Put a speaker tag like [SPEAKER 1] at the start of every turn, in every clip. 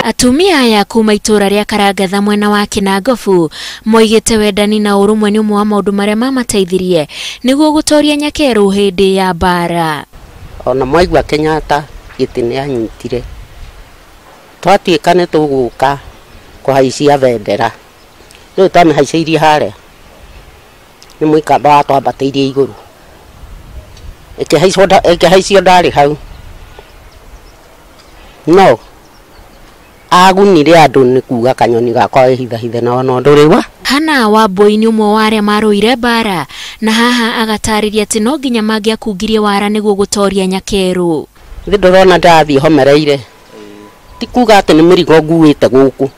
[SPEAKER 1] Atumia aya kuma itũra rĩa Karangatha mwena wa Kinangofu moigĩte wendani na ũrũmwe nĩ ũmwe wa maũndũ marĩa mamateithirie nĩguo gũtoria nyakerũ hĩndĩ ya mbara.
[SPEAKER 2] Ona mwaigua Kenyatta gĩtĩ nĩ anyitire, twatuĩka nĩ tũgũka kũhaicia bendera, rĩu twamĩhaicĩirie harĩa nĩ mũikamba watwambatĩirie igũrũ, ĩkĩhaicio ndarĩ hau, no agunire andũ nĩ kuga kanyoni gakwa wĩhithahithe na ona ũndũ rĩwa.
[SPEAKER 1] Hana Wambui nĩ ũmwe wa arĩa marũire mbara na haha agatarĩria atĩ no nginya mangĩakungirie wara nĩguo gũtoria nyakerũ.
[SPEAKER 2] Nĩ ndĩrona ndathiĩ homereire, ti kuga atĩ nĩ mĩrigo nguĩte gũkũ,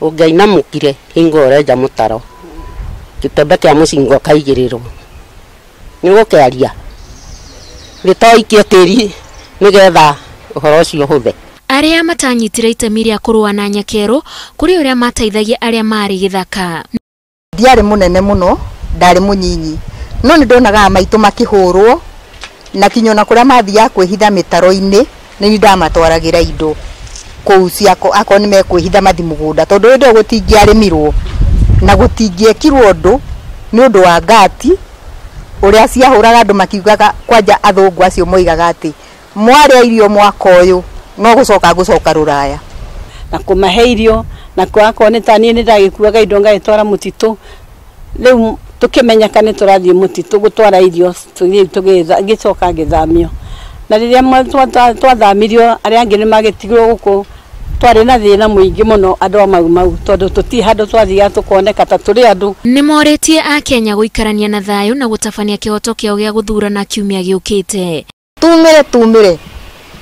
[SPEAKER 2] ũngĩainamũkire hingo ũrenja mũtaro, gĩtembe kĩa mũcinga ũkaigĩrĩrwo, nĩ ũgũkĩaria gĩtoikie tĩri nĩgetha ũhoro ũcio ũhũthe.
[SPEAKER 1] Arĩa matanyitire itemi rĩa kũrũa na nyakerũ kũrĩ ũrĩa mateithagia arĩa marĩ gĩthaka.
[SPEAKER 3] Ndiarĩ mũnene mũno, ndarĩ mũnyinyi, no nĩ ndonaga maitũ makĩhũrwo na kinya ona kũrĩa mathiaga kwĩhitha mĩtaro-inĩ nĩ ndamatwaragĩra indo kũu ciako, akorwo nĩ mekwĩhitha mathi mũgũnda, tondũ hĩndĩ ĩyo gũtingĩarĩmirwo na gũtingĩekirwo ũndũ nĩ ũndũ wa ngati ũrĩa ciahũraga andũ makiugaga, kwanja athũngũ acio moigaga atĩ mwarĩa irio mwaka ũyũ no gũcoka gũcoka rũraya.
[SPEAKER 4] Na kũmahe irio na akorwo nĩ ta niĩ nĩ ndagĩkuaga indo ngagĩtwara mũtitũ, rĩu tũkĩmenyeka nĩ tũrathiĩ mũtitũ gũtwara irio, ngĩcoka ngĩthamio. Na rĩrĩa twathamirio arĩa angĩ nĩ magĩtigirwo gũkũ, twarĩ na thĩna mũingĩ mũno andũ a Mau Mau, tondũ tũtirĩ handũ twathiaga tũkoneka ta tũrĩ andũ.
[SPEAKER 1] Nĩ morĩtie Akenya gũikarania na thayũ na gũtabania kĩhoto kĩao gĩa gũthurana kiumia gĩũkĩte.
[SPEAKER 3] Tumĩre tumĩre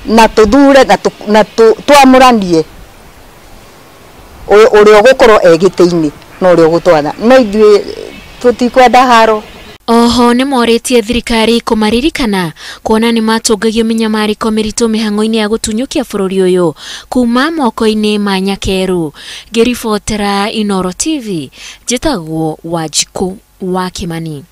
[SPEAKER 3] na tũthure na twamũranie ũrĩa ũgũkorwo e gĩtĩ-inĩ na ũrĩa ũgũtwara, no ithuĩ tũtikwenda haro.
[SPEAKER 1] Oho nĩ morĩtie thirikari kũmaririkana kuona nĩ matũngagio mĩnyamarĩko mĩritũ mĩhang'o-inĩ ya gũtunyũkia bũrũri ũyũ kuma moko-inĩ ma nyakerũ. Ngĩribotera Inooro TV, njĩtagwo Wanjikũ wa Kimani.